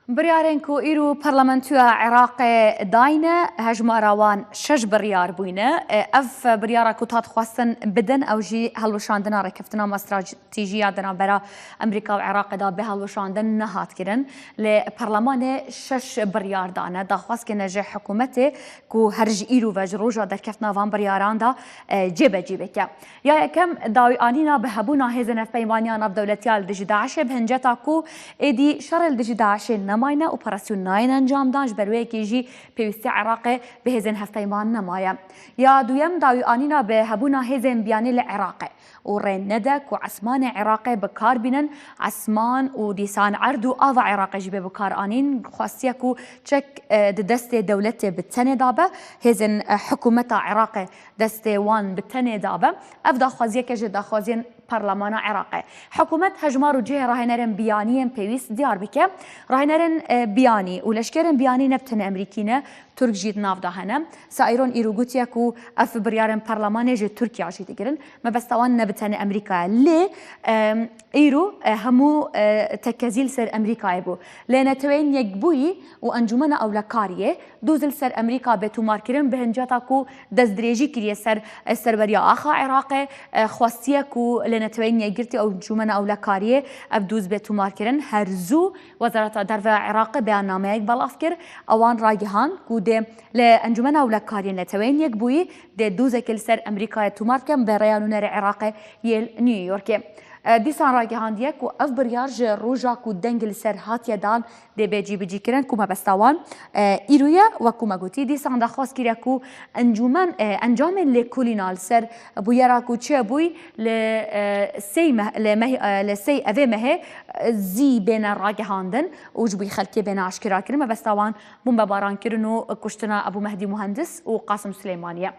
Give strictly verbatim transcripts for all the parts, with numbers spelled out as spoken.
Biryarên ku îro Parlamentoya Iraqê dayne, hejmara wan şeş biryar bûyne. Ev biryara ku hat xwestin bidin, ew jî helweşandina rêkeftina me stratejî ya di navbera Amerîka û Iraqê de bi helweşandin nehat kirin. Lê Perlemanê şeş biryar dane, daxwaz kirine ji hikûmetê ku her ji îro ve ji roja derkeftina van biryaran de, e, cêbecî bike. Ya yekem, dawîanîna bi hebûna hêzên hevpeymaniya navdewletiya li dijî DAIŞê bi hinceta ku êdî şerê li dijî DAIŞê nemayne, operasyon nayên encamdan, ji ber wê yekê jî pêwîstiya Iraqê bi hêzên hevpeyman nemaye. Ya duyem, dawîanîna bi hebûna hêzên biyanî li Iraqê û rê nede ku esmanê Iraqê bi kar bînin, esman û dîsan erd û ava Iraqê jî bê bi kar anîn, xwestiye ku çek, e, di destê dewletê bi tenê de be, hêzên, e, hikûmeta Iraqê destê wan bi tenê de be. Ev daxwaziyeke ji daxwaziyên Parlemana Iraqê. Hikûmet hejmar û cihê rahênerên biyanî yên pêwîst diyar bike. Rahênerên, e, biyanî û leşkerên biyanî ne bi tenê Amerîkî ne, Tirk jî di nav de hene. Saîron îro gotiye ku ev biryarên Parlemanê ji Tirkiya jî digirin. Mebesta wan ne bi tenê Amerîka ye. Lê, e, îro, e, hemû, e, tekezî li ser Amerîkayê bû. Lê Neteweyên Yekbûyî û Encûmena Ewlekariyê dûz li ser Amerîka bê tomarkirin bi hinceta ku destdirêjî kiriye ser, e, serweriya axa Iraqê, e, xwestiye ku li Neteweyên Yekgirtî û Encûmena Ewlekariyê ev dûz bê tomarkirin. Her zû Wezareta Derve ya Iraqê beyannameyek belav kir. Ewan ragihand ku dê li Encûmena Ewlekariyên Neteweyên Yekbûyî dê dûzekê li ser Amerîkayê tomar kin bi rêya nûnerê Iraqê yê li New Yorkê. E, dîsan ragihandiye ku ev biryar ji roja ku deng li ser hatiye dan dê bê cîbicîkirin ku mebesta wan, e, îro ye. Wek ku me gotî, dîsan daxwaz kiriye ku encûmen, e, encamên lêkolîna li ser bûyera ku çêbûyî li, e, sey meh, li meh, e, li sey evê mehê, e, zî bêne ragihandin û ji bo xelkê bêne aşkerakirin. Mebesta wan bombebarankirin û kuştina Ebû Mehdî Muhendis û Qasim Silêmanî ye.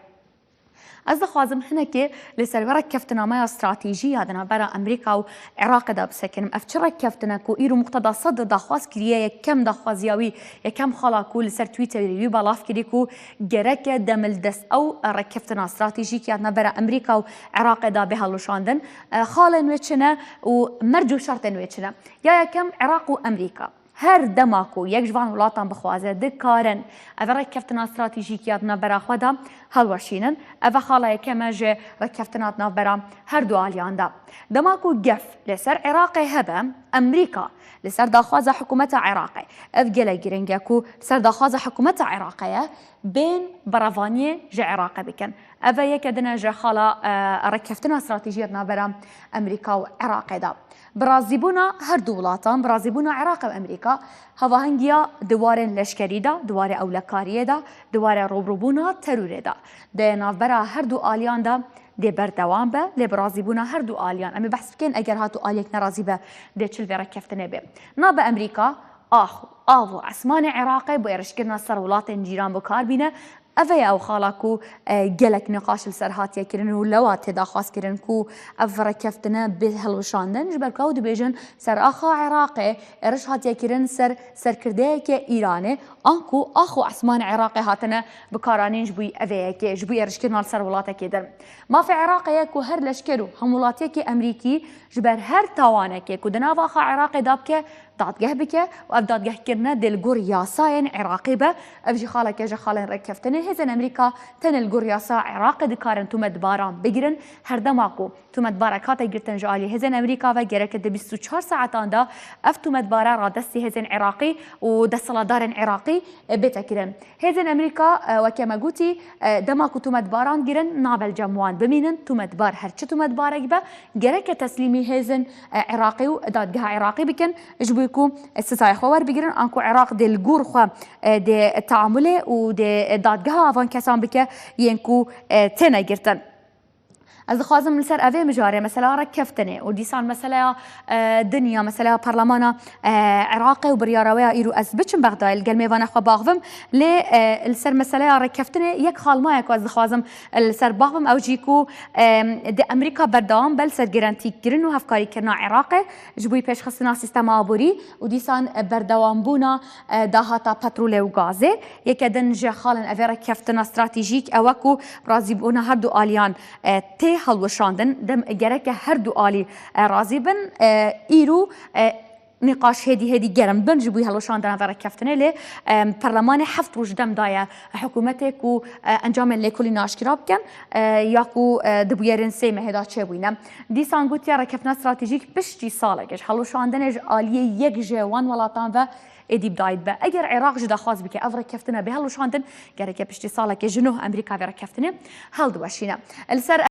Ez dixwazim hinekê li ser vê rêkeftina me ya stratejî ya di navbera Amerîka û Iraqê de bisekinin. Ev çi rêkeftin e ku îro Muqteda Sedr daxwaz kiriye, yekem daxwaziya wî, yekem xala ku li ser Twitterê wî belav kirî ku gereke demildest ew rêkeftina stratejîk ya di navbera Amerîka û Iraqê de bê hilweşandin. E, xalên wê çi ne û merc û şertên wê çi ne? Ya yekem, Iraq û Amerîka her dema ku yek ji van welatan bixwaze, dikarin ev rêkeftina stratejîk ya di navbera xwe de hilweşînin. Ev e xala yekem e ji rêkeftina di navbera her du aliyan de. Dema ku gef li ser Iraqê hebe, Amerîka li ser daxwaza hikûmeta Iraqê, ev gelek giring e ku li ser daxwaza hikûmeta Iraqê ye, bên berevaniyê ji Iraqê bikin. Ev e yeke din e ji xala, e, rêkeftina stratejî ya di navbera Amerîka û Iraqê de. Bi razîbûna her du welatan, bi razîbûna Iraq û Amerîka, hevahengiya di warên leşkerî de, di warê ewlekariyê de, di warê rûbirûbûna terorê de, di navbera her du aliyan de dê berdewam be, lê bi razîbûna her du aliyan. Em ê behs bikin, eger her du aliyek nerazî be, dê çi li vê rêkeftinê bê. Nabe Amerîka ax, av û esmanê Iraqê bo êrişkirina ser welatên cîran bi kar bîne. Ev e ew xala ku, e, gelek niqaş li ser hatiye kirin û lewa tê daxwaz kirin ku ev rêkeftine bê hilweşandin, ji ber ku ew dibêjin ser axa Iraqê êriş hatiye kirin ser serkirdeyeke Îranê, anku ax û esmanê Iraqê hatine bikaranîn ji bo evê yekê, ji bo êrişkirina li ser welatekê din. Mafê Iraqê ye ku her leşker û hemwelatiyekê Amerîkî ji ber her tawanekê ku di nav axa Iraqê de bike, dadgeh bike û ev dadgehkirine dê li gor yasayên Iraqê be. Ev jî xaleke ji xalên rêkeftinê. Hêzên Amerîka tenê li gor yasa Iraqê dikarin tometbaran bigirin. Her dema ku tometbarek hate girtin ji alî hêzên Amerîka ve, gereke di bîst û çar saetan de ev tometbare radestî hêzên Iraqî û desthilatdarên Iraqî, e, bête kirin. Hêzên Amerîka, e, weke me gotî, e, dema ku tometbaran girin, nabe li cem wan bimînin. Tometbar her çi tometbarek be, gereke teslîmî hêzên, e, Iraqî û dadgeha Iraqî bikin, ji bo ku, e, sizaya xwe werbigirin, anku Iraq dê li gor xwe, e, dê teamulê û dê dadgeha van kesan bike, yên ku, e, têne girtin. Ez dixwazim li ser evê mijarê, mesela rêkeftinê û dîsan meseleya, e, din ya, meseleya parlemana, e, Iraqê û biryara wê ya îro ez biçim Bexdayê, li gel mêvana xwe baxvim. Lê, e, li ser meseleya rêkeftinê yek xal maye ku ez dixwazim, e, li ser baxvim, ew jî ku, e, di Amerîka berdewam be li ser gerentîkirin û hevkarîkirina Iraqê ji bo pêşxistina sîstema aborî û dîsan, e, berdewambûna, e, dahata petrolê û gazê. Yeke din ji xalên evê rêkeftina stratejîk ew e ku razîbûna her du aliyan, e, tê hilweşandin. Dem gereke her du alî, e, razî bin. E, îro, e, Nîqaş hêdî hêdî germ bin ji bo helweşandina vê rêkeftinê, lê, em, perlemanê heft roj dem daye hikûmetê ku, e, encamên lêkolînê aşkera bikin, e, ya ku, e, di bûyerên sê mehê de çêbûyîne. Dîsan gotiye rêkeftina stratejîk piştî salekê ji helweşandinê ji aliyê yek ji wan welatan ve êdî bi dayî dibe. Eger Iraq jî daxwaz bike ev rêkeftina bê helweşandin, gereke piştî salekê ji nû Amerîka vê rêkeftinê hildiweşîne. Li ser